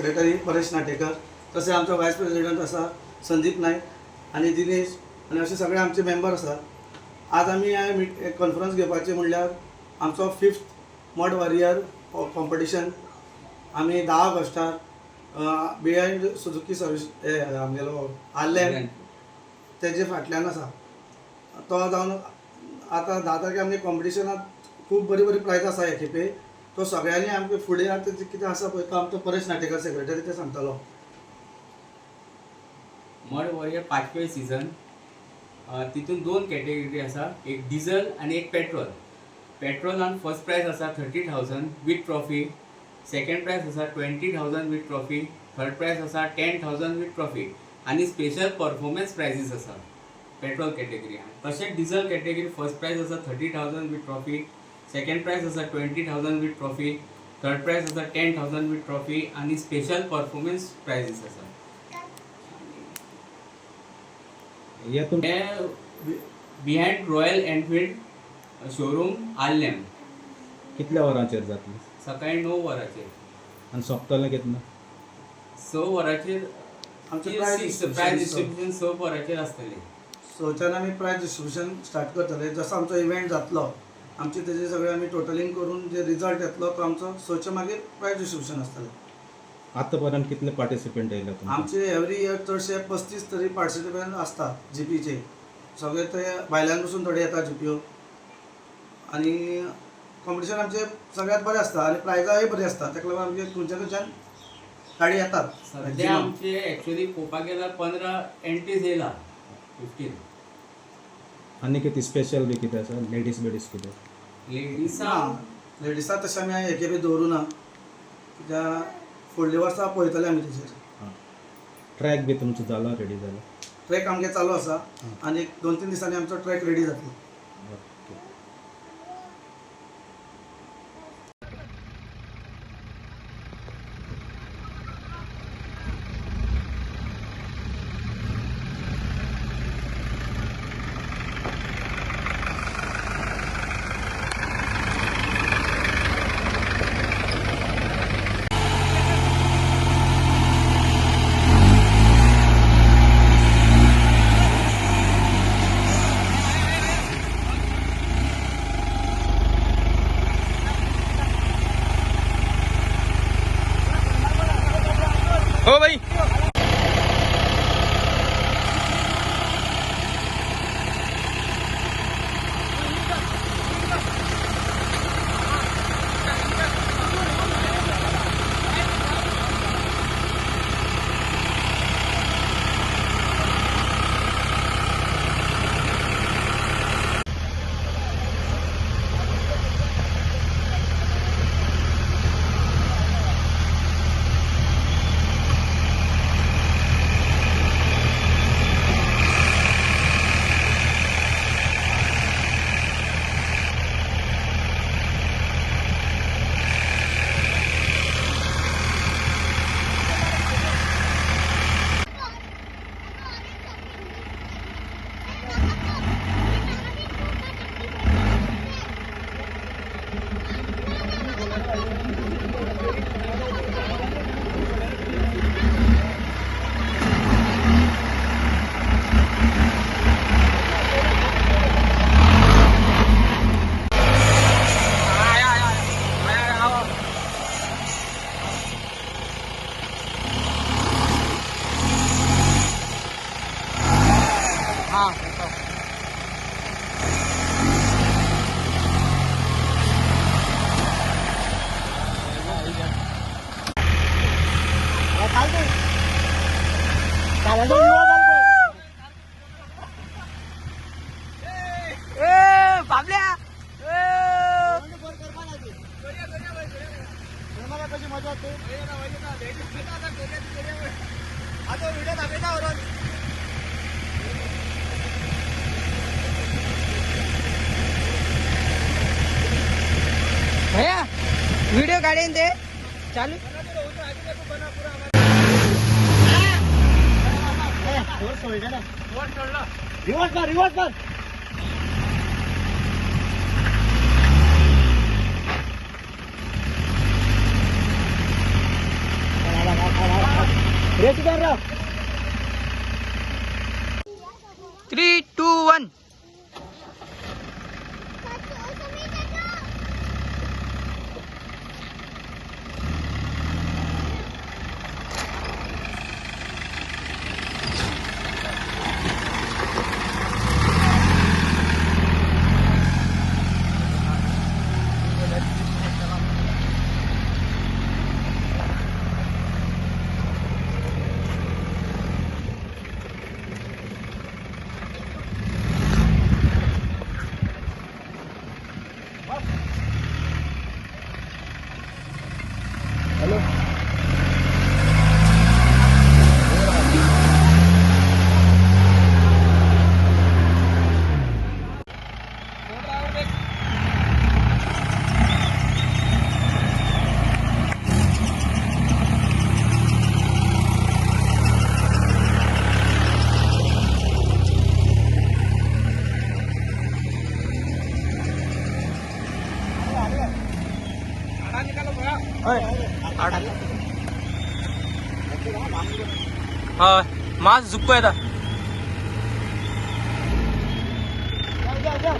Secretary Paresh Natekar, तशें आमचो voice president आसा संदीप नायक आनी दिनेश आनी अशे सगळे आमचे मेंबर आसा. आज आमी ह्या कॉन्फरन्स घेवपाचे म्हणल्यार आमचो 5th mud warrior competition आमी 10 ऑगस्टाक बिहायंड सुजुकी सर्वीस आमगेलो आर्लेम तेजे फाटल्यान आसा तो जावन आतां 10 तारखे आमगे कॉम्पिटिशनाक खूब बरी बरी प्रायज आसा हे खेपे. तो सगळ्यांनी आमकां फुडें आतां कितें आसा पळय तो आमचो परेश नाटेकर सेक्रेटरी ते सांगतलो. मड वॉरियर 5वें सीझन, तितून 2 कॅटेगरी आसा, एक डिझल आनी एक पेट्रोल. पेट्रोलान फर्स्ट प्रायज आसा 30,000 विथ ट्रॉफी, सेकंड प्रायज आसा 20,000 विथ ट्रॉफी, थर्ड प्रायज आसा 10,000 विथ ट्रॉफी आनी स्पेशल परफॉर्मन्स प्रायजीस आसा पेट्रोल कॅटेगरी. तशेंच डिझल कॅटेगरी फर्स्ट प्रायज आसा 30,000 विथ ट्रॉफी, सेकंड प्रायज आसा 20,000 विथ ट्रॉफी, थर्ड प्रायज आसा 10,000 विथ ट्रॉफी आनी स्पेशल परफॉर्मन्स प्रायजीस आसा. हे तुम हे behind royal Enfield showroom Arlem. कितल्या वरांचेर जातली? सकाळी 9 वरांचेर. आनी सोंपतलें केन्ना? 6 वरांचेर आमचें प्रायज डिस्ट्रिब्युशन 6 वरांचेर आसतलें. 6च्यान आमी प्रायज डिस्ट्रिब्युशन स्टार्ट करतले. जसो आमचो इव्हेंट जातलो आमचे तेजे सगळे आमी टोटलींग करून जे रिजल्ट येतलो तो आमचो 6च्या मागीर प्रायज डिस्ट्रिब्युशन आसतलें. आतां पर्यंत कितले पार्टिसिपंट येयले तुमकां? आमचे एवरी इयर चडशे 35 तरी पार्टिसिपंट आसता जीपीचे. सगळे ते भायल्यान पसून थोडे येता जीपीओ आनी कॉम्पिटिशन आमचे सगळ्यात बरें आसता आनी प्रायजाय बरी आसता. ताका लागून आमचे खंयच्या खंयच्यान गाडी येतात. सध्या आमचे एक्चुअली पळोवपाक गेल्यार 15 एंट्रीज येयला, 15. आनी कितें स्पेशल बी कितें आसा? लेडीज बेडीज कितें? लेडिसांक लेडिसां तशें आमी हे खेपे दवरूं ना, कित्याक फुडल्या वर्सा पळयतले आमी तेजेर. ट्रॅक बी तुमचो जाला, रेडी जाला? ट्रॅक आमगे चालू आसा आनी 2-3 दिसांनी आमचो ट्रॅक रेडी जातलो. ओके. हो भाई. भैया वीडियो काढेन ते चालू. रिवर्स मार, रिवर्स मार. ब्रेक धर राव. 3 2 1. हय, मास जुक्को येता. जा, जा.